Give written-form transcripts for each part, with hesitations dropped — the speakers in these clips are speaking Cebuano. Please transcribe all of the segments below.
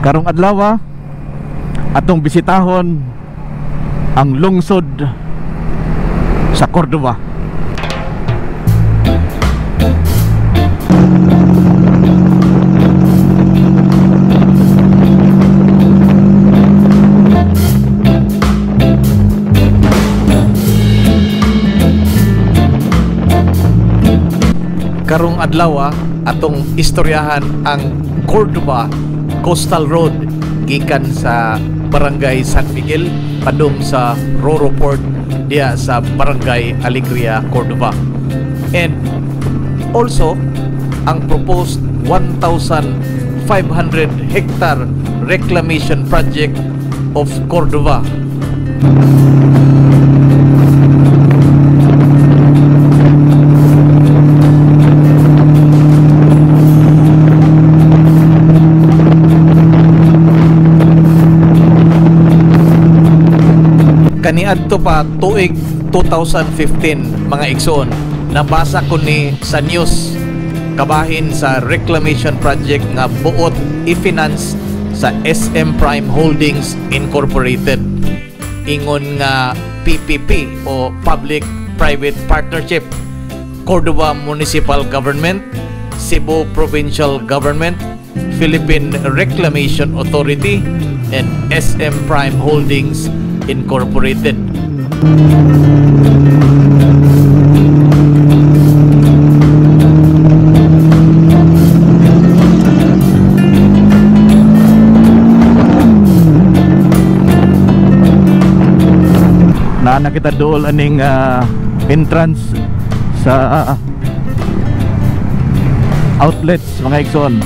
Karong adlaw, atong bisitahon ang lungsod sa Cordova. Karong adlaw, atong istoryahan ang Cordova Coastal Road gikan sa Barangay San Miguel padung sa Roro Port diya sa Barangay Alegria, Cordova. And also ang proposed 1,500 hectare reclamation project of Cordova. Kaniadto pa tuig 2015, mga igsoon, nabasa ko ni sa news kabahin sa reclamation project nga buot i-finance sa SM Prime Holdings Incorporated, ingon nga PPP o Public Private Partnership, Cordova Municipal Government, Cebu Provincial Government, Philippine Reclamation Authority, and SM Prime Holdings Incorporated. Naa na kita dool aning entrance sa outlets, mga igsoon.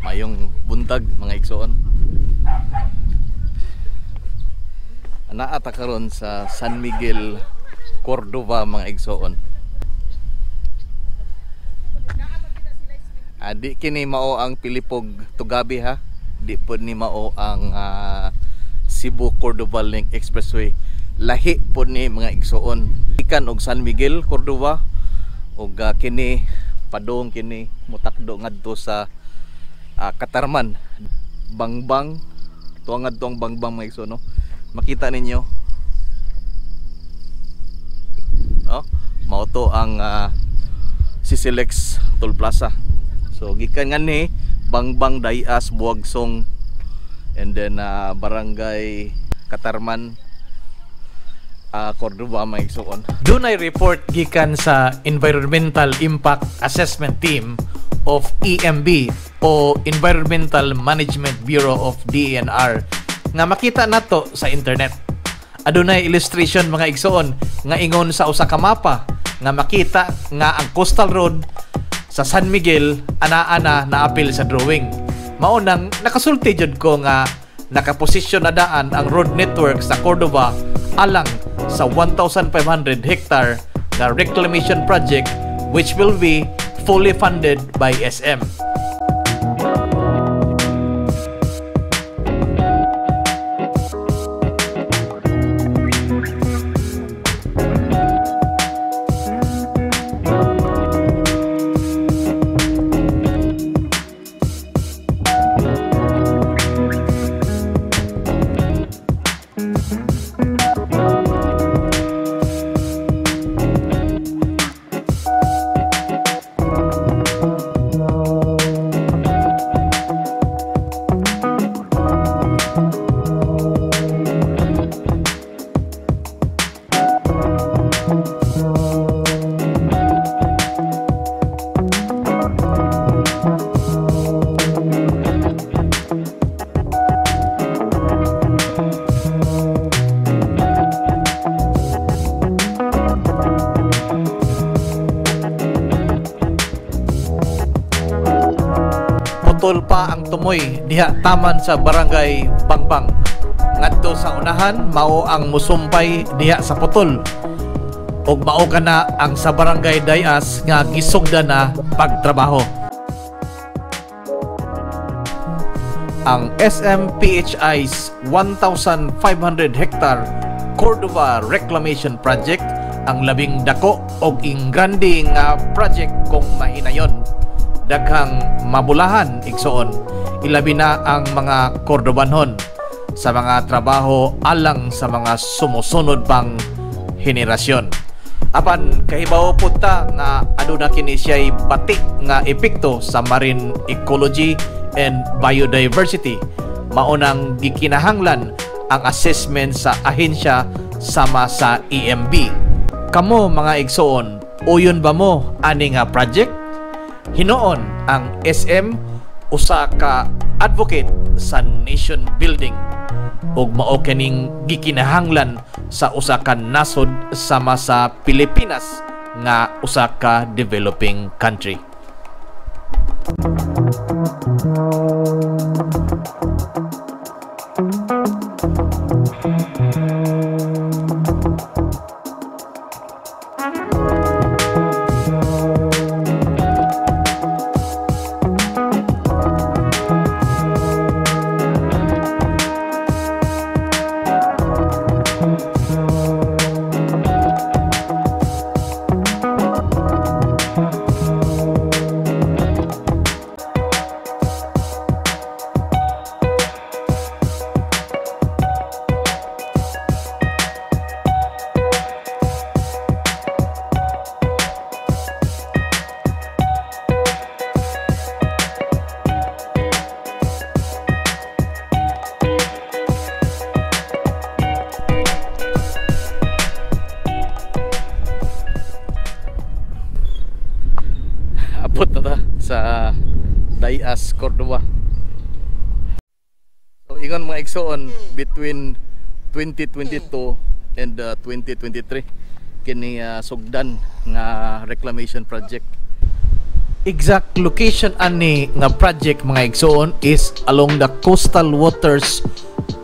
Mayong buntag, mga igsoon. Naa ta karon sa San Miguel, Cordova, mga igsoon. Di kini mao ang Pilipog Tugabi ha. Di pod ni mao ang Cebu Cordova Link Expressway. Lahi pod ni, mga igsoon. Ikan og San Miguel, Cordova og kini padung kini mutakdo ngadto sa Katarman, Bangbang, tuwa ngadto ang Bangbang, mga igsoon, no? Makita ninyo, no? Mao to ang CCLEX Toll Plaza. So gikan ngani Bangbang, Dayas, Buagsong, and then Barangay Katarman, Cordova, mga igsoon. Dunay report gikan sa Environmental Impact Assessment Team of EMB o Environmental Management Bureau of DENR nga makita nato sa internet. Adunay illustration, mga igsoon, nga ingon sa usa ka mapa nga makita nga ang coastal road sa San Miguel ana-ana naapil sa drawing. Mao nang nakasulti jud ko nga nakaposisyon na daan ang road network sa Cordova alang sa 1,500 hectare nga reclamation project which will be fully funded by SM. Amoy diha taman sa Barangay Bangbang. Ngadto sa unahan mao ang musumpay diha sa Putol. Ug mao kana ang sa Barangay Dayas nga gisugda na pagtrabaho. Ang SMPHI's 1,500 hectare Cordova Reclamation Project ang labing dako og ingrande nga project kung mahinayon. Daghang mabulahan, igsoon, ilabi na ang mga Cordobanhon sa mga trabaho alang sa mga sumusunod pang henerasyon. Apan kahibaw pud ta nga aduna kini siya'y bati nga epekto sa marine ecology and biodiversity. Maunang gikinahanglan ang assessment sa ahensya sama sa EMB. Kamo mga igsoon, uyon ba mo ani nga project? Hinuon ang SM usa ka advocate sa nation building ug mao kining gikinahanglan sa usa ka nasod sama sa Pilipinas nga usa ka developing country. Abot na ta sa Dayas, Cordova. So ingon mga igsoon, between 2022 and 2023 kini sugdan nga reclamation project. Exact location ani nga project mga igsoon is along the coastal waters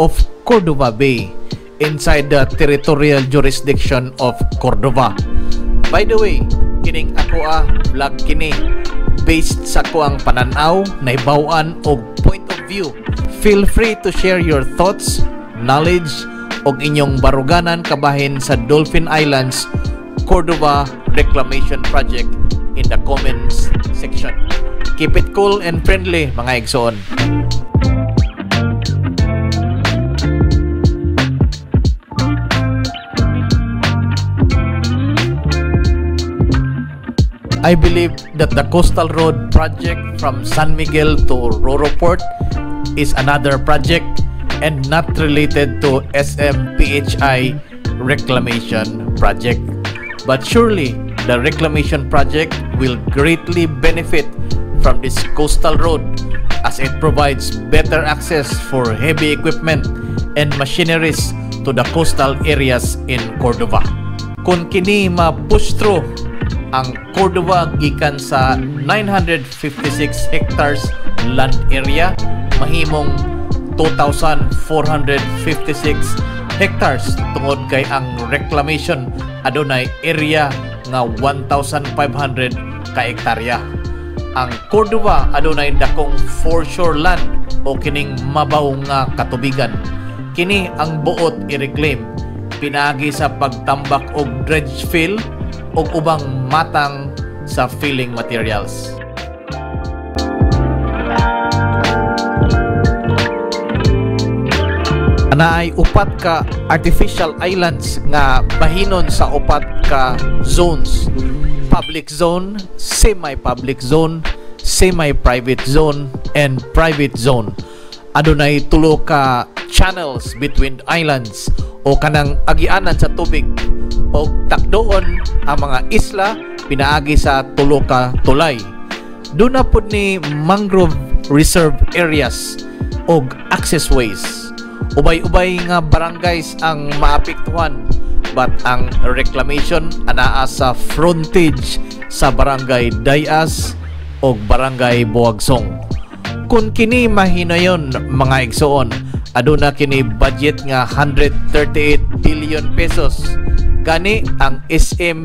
of Cordova Bay inside the territorial jurisdiction of Cordova. By the way, kining ako vlog kini based sa kuang pananaw, naibaw-an og point of view. Feel free to share your thoughts, knowledge og inyong baruganan kabahin sa Dolphin Islands Cordova Reclamation Project in the comments section. Keep it cool and friendly mga igsoon. I believe that the Coastal Road project from San Miguel to Roro Port is another project and not related to SMPHI reclamation project. But surely the reclamation project will greatly benefit from this coastal road as it provides better access for heavy equipment and machineries to the coastal areas in Cordova. Kung kini ma-push through, ang Cordova gikan sa 956 hectares land area mahimong 2,456 hectares tungod kay ang reclamation adunay area nga 1,500 ka hektarya. Ang Cordova adunay dakong foreshore land o kining mabaw nga katubigan. Kini ang buot i-reclaim pinaagi sa pagtambak og dredge fill og ubang matang sa filling materials. Naay upat ka artificial islands nga bahinon sa upat ka zones: public zone, semi-public zone, semi-private zone, and private zone. Adunay tulo ka channels between islands o kanang agianan sa tubig o takdoon ang mga isla pinaagi sa tulo ka tulay. Duna pud ni mangrove reserve areas og accessways. Ubay-ubay nga barangays ang maapektuhan, but ang reclamation anaa sa frontage sa Barangay Dayas o Barangay Buagsong. Kun kini mahinayon, mga igsoon, aduna kini budget nga ₱138 billion. Gani ang SM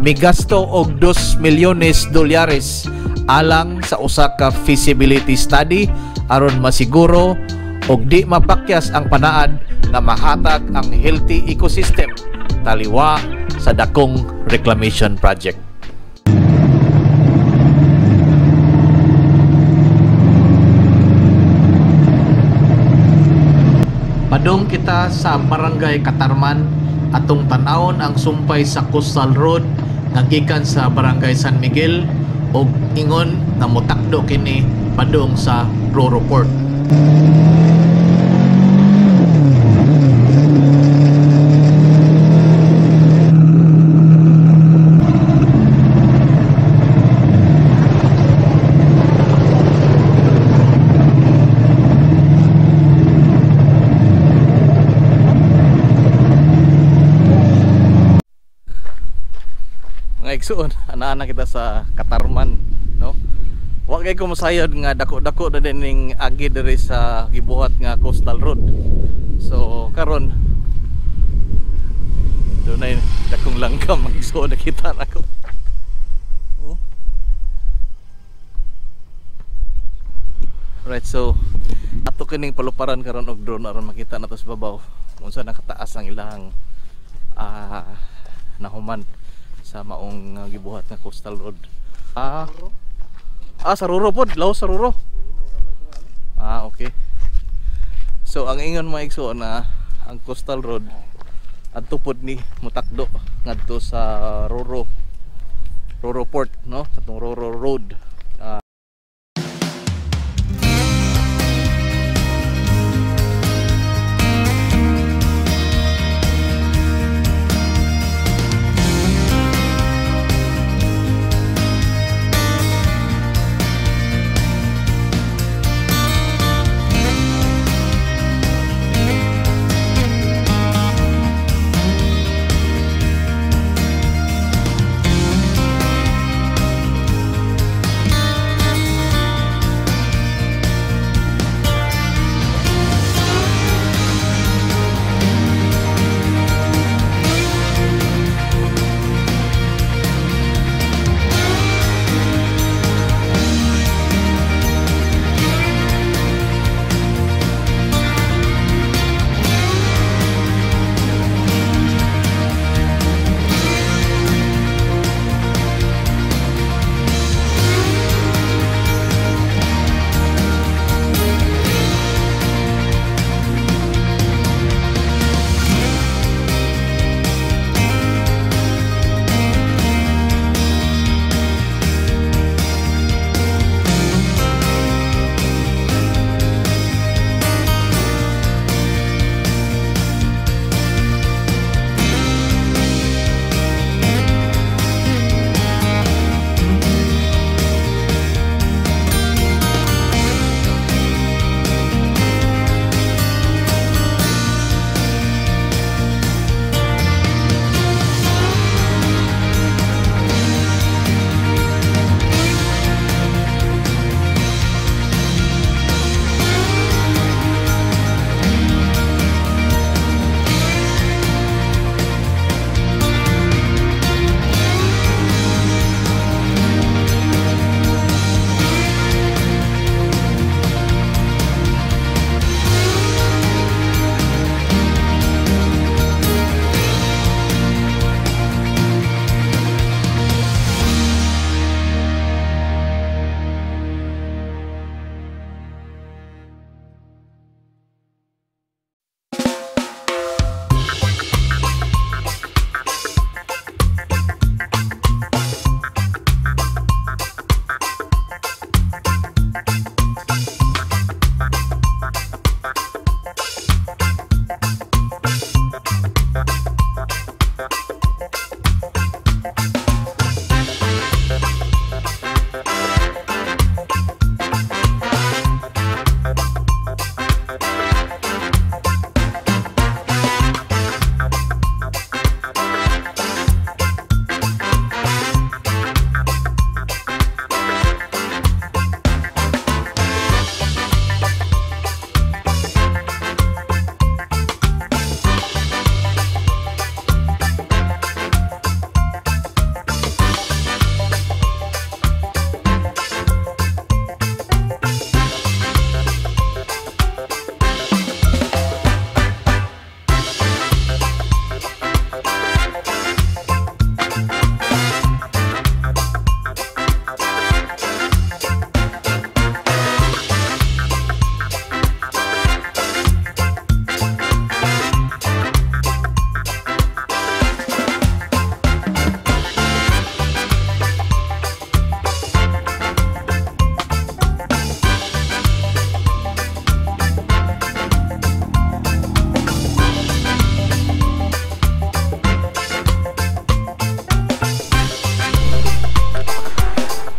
migasto og 2 milyones dolyares alang sa usa ka feasibility study aron masiguro og di mapakyas ang panaad nga mahatag ang healthy ecosystem taliwa sa dakong reclamation project. Padung kita sa Barangay Katarman, atong tan-awon ang sumpay sa Coastal Road nga gikan sa Barangay San Miguel og ingon nga motakdo kini padung sa Roro Port. Mga igsuon, ana-ana kita sa Katarman, no? Wa kay ko mosayod nga dako-dako na din ning agi diri sa gibuhat nga Coastal Road. So karon dunay dakong langgam, mga igsuon, nakita nako. Oh. Right, so ato kining paluparan karon og drone aron makita nato sa babaw unsa nakataas ang ilahang nahuman sa maong gibuhat nga Coastal Road. Sa Roro pod, law sa Roro. Okay. So ang ingon, mga igsoon, na ang Coastal Road adto pod ni mutakdo ngadto sa Roro Roro Port, no? Katong Roro Road.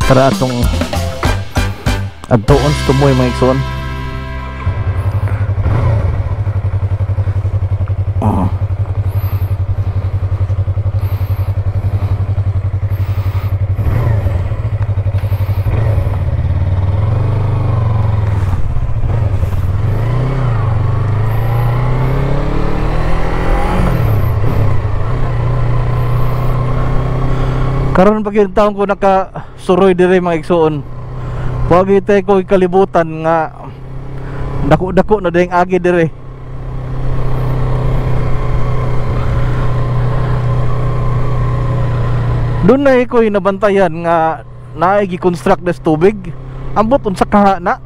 Tara atong adtuon sa tumoy mga igsoon. Oh. Karon pag yung taon ko nakasuroy dire mga igsoon. Wagi tay ko kalibutan nga dako-dako na ding agi dire. Doon na ko'y nabantayan nga naay gi-construct des tubig. Ambot unsa kaha na.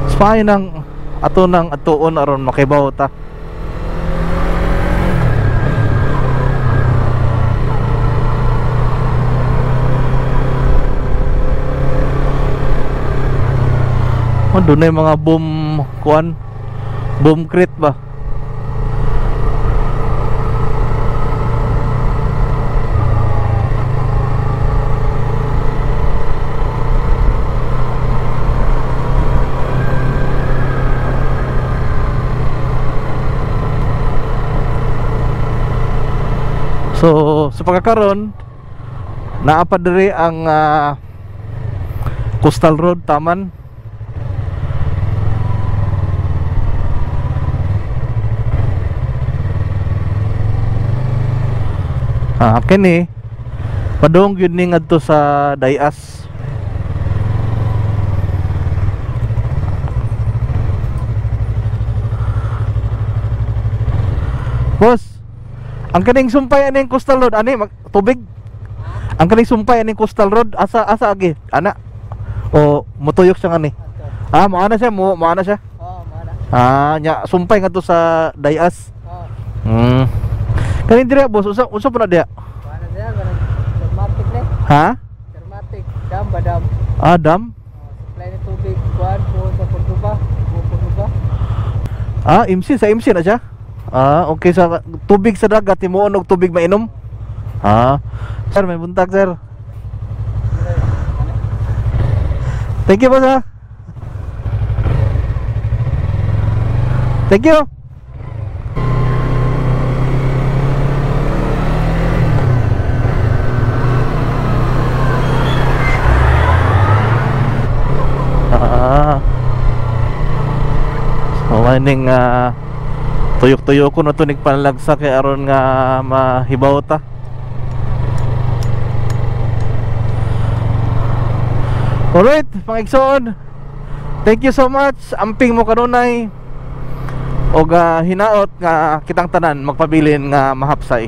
Spy nang ato nang atuon aron makibaw ta. Oh, doon na yung mga boom kuan, boom crate ba? So, sa pagkakaron naa pa diri ang Coastal Road taman. Ah, kini padung gyud ni ngadto sa Dayas. Boss, ang kaning sumpay aning Coastal Road ani tubig. Ang kaning sumpay aning Coastal Road asa asa agi ana o mutuyok siya ani. Ah, mo ana siya, mo ana siya. Oh, mo ana. Ah, nya sumpay ngadto sa Dayas. Oh. Kanin dire boss, unsa unsa po na diya? Paano siya? Dermatic ni. Ha? Dermatic. Dam ba dam? Ah, dam? Supply ni tubig kuan po sa Cordoba, buong Cordoba. Ah, MC sa MC na siya. Ah, okay, sa tubig sa dagat himuon og tubig mainom. Ah. Sir, may buntag sir. Thank you boss ha. Thank you. Ah. So maning tuyok-tuyok ko na to nagpanlagsa kay aron nga mahibaw ta. Alright, mga igsoon. Thank you so much. Amping mo kanunay og hinaot nga kitang tanan magpabilin nga mahapsay.